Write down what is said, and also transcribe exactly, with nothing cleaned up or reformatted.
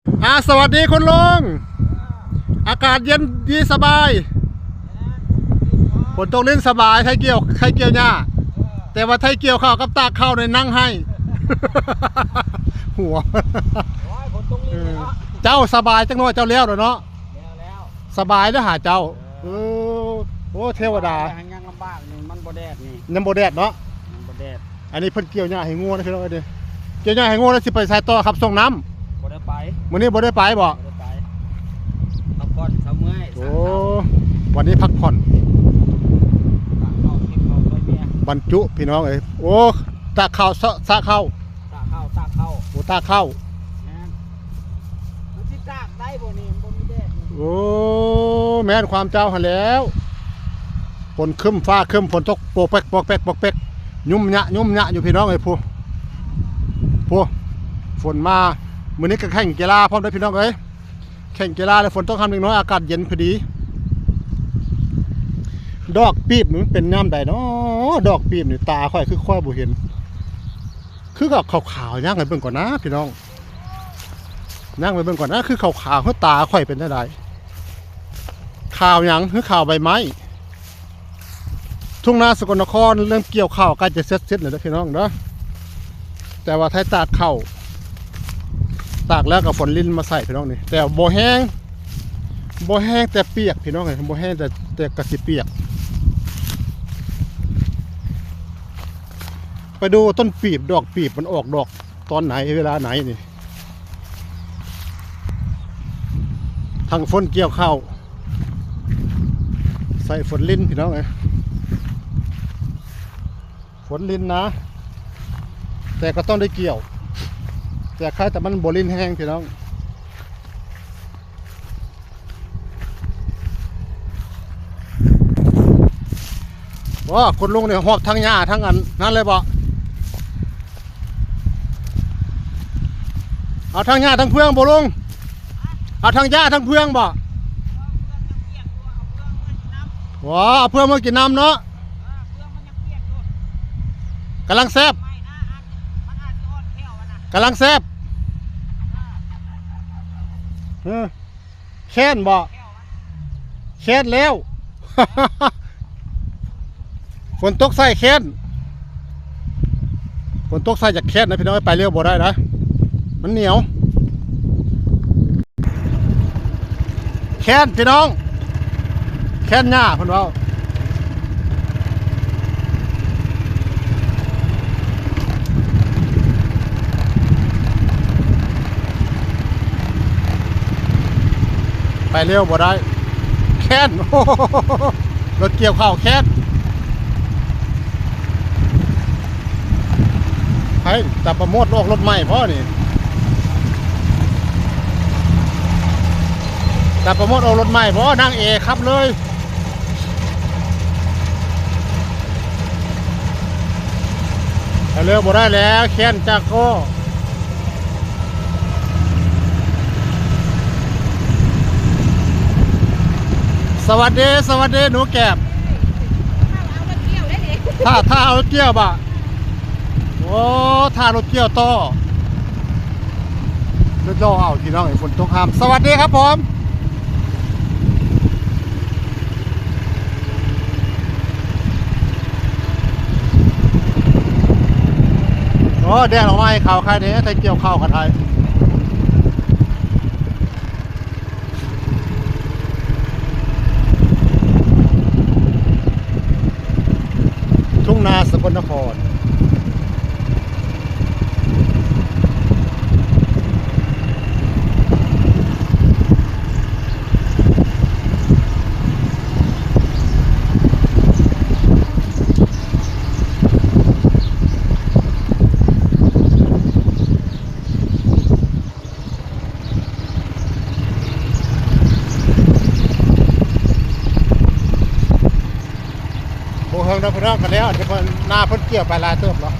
อ่า สวัสดีคุณลุง อากาศเย็นดีสบาย ฝนตกลิ้นสบาย ไถเกี่ยว ไถเกี่ยวหญ้า แต่ว่าไถเกี่ยวข้าวกับตากข้าวในนั่งไห้ หัว โอ้ย ฝนตกลิ้นเลยเนาะ เออ เจ้าสบายจังน้อย เจ้าแล้วแล้วเนาะ แล้วแล้ว สบายเด้อหาเจ้า เออ เออ โอ้ เทวดา ยังลำบากนี่ มันบ่แดดนี่ ยังบ่แดดเนาะ มันบ่แดด อันนี้เพิ่นเกี่ยวหญ้าให้งัวนะพี่น้องเอ้ย เกี่ยวหญ้าให้งัวแล้วสิไปไสต่อครับ ส่งน้ำ บ่ได้ไป มื้อนี้บ่ได้ไปบ่ บ่ได้ไป พักผ่อนเช้าเมื่อย โอ้ วันนี้พักผ่อน ตากข้าว เก็บข้าวช่วยเมีย บรรจุพี่น้องเอ้ย โอ้ ตากข้าว ซะ ซะข้าว ตากข้าว ตากข้าว โอ้ ตากข้าว แม่น มันสิตากได้บ่นี่ มันบ่มีแดดนี่ โอ้ แม่นความเจ้าหั่นแหล้ว ฝนครึ้ม ฟ้าครึ้ม ฝนตกโปกแปก โปกแปก โปกแปก ยุ่มยะ ยุ่มยะอยู่พี่น้องเอ้ย พู พู ฝนมา มื้อนี้ก็แข่งกีฬาพร้อมเด้อพี่น้องเอ้ย แข่งกีฬาแล้วฝนตกค่ำเล็กน้อย อากาศเย็นพอดี ดอกปีบนี่มันเป็นยามใดเนาะ ดอกปีบนี่ ตาข้อยคือข้อยบ่เห็น คือกับขาวๆ ย่างให้เบิ่งก่อนนะพี่น้อง ย่างไปเบิ่งก่อนนะ คือขาวๆ คือตาข้อยเป็นจั่งใด ขาวหยัง คือขาวใบไม้ ทุ่งนาสกลนครเริ่มเกี่ยวข้าวใกล้จะเสร็จสิ้นแล้วเด้อพี่น้องเด้อ แต่ว่าไถตากข้าว ตากแล้วก็ฝนรินมาใส่พี่น้องนี่ แต่บ่แห้ง บ่แห้งแต่เปียกพี่น้องเอ้ย บ่แห้งแต่ แต่ก็สิเปียก ไปดูต้นปีบ ดอกปีบมันออกดอกตอนไหน เวลาไหนนี่ ทั้งฝนเกี่ยวข้าว ใส่ฝนรินพี่น้องเอ้ย ฝนรินนะ แต่ก็ต้องได้เกี่ยว แต่ใครแต่มันบ่รินแห้งพี่น้อง ว้า คุณลุงเนี่ยหอบทั้งหญ้าทั้งอันนั้นเลยบ่ เอาทั้งหญ้าทั้งเฟืองบ่ลุง เอาทั้งหญ้าทั้งเฟืองบ่ ว้า เอาเฟืองมากินน้ำเนาะ กำลังแซ่บ กำลังแซ่บ เออ แค้นบ่ แค้นแล้ว ฝนตกใส่แค้น ฝนตกใส่จากแค้นนะพี่น้อง ไปเร็วบ่ได้นะ มันเหนียว แค้นพี่น้อง แค้นหญ้าเพิ่นเว้า ไปเร็วบ่ได้ แค้น รถเกี่ยวข้าวแค้น ไผ ตาประโมทออกรถใหม่บ่นี่ ตาประโมทออกรถใหม่บ่ นางเอขับเลย ไปเร็วบ่ได้แล้ว แค้นจากโก้ สวัสดี สวัสดี หนูแกบ ถ้า ถ้าเอาเกี่ยวบ่ะ โอ้ ถ้ารถเกี่ยวต่อ รถรอเอาพี่น้อง ไอ้ฝนตกห้าม สวัสดีครับผม โอ้ แดดออกมาให้เขาใครเนี่ย แต่เกี่ยวข้าวกันไทย ทุ่งนาสกลนคร บ่เฮิงดอกพี่น้อง กันแล้ว เดี๋ยวเพิ่น นาเพิ่นเกี่ยวไปหลายเติบแล้ว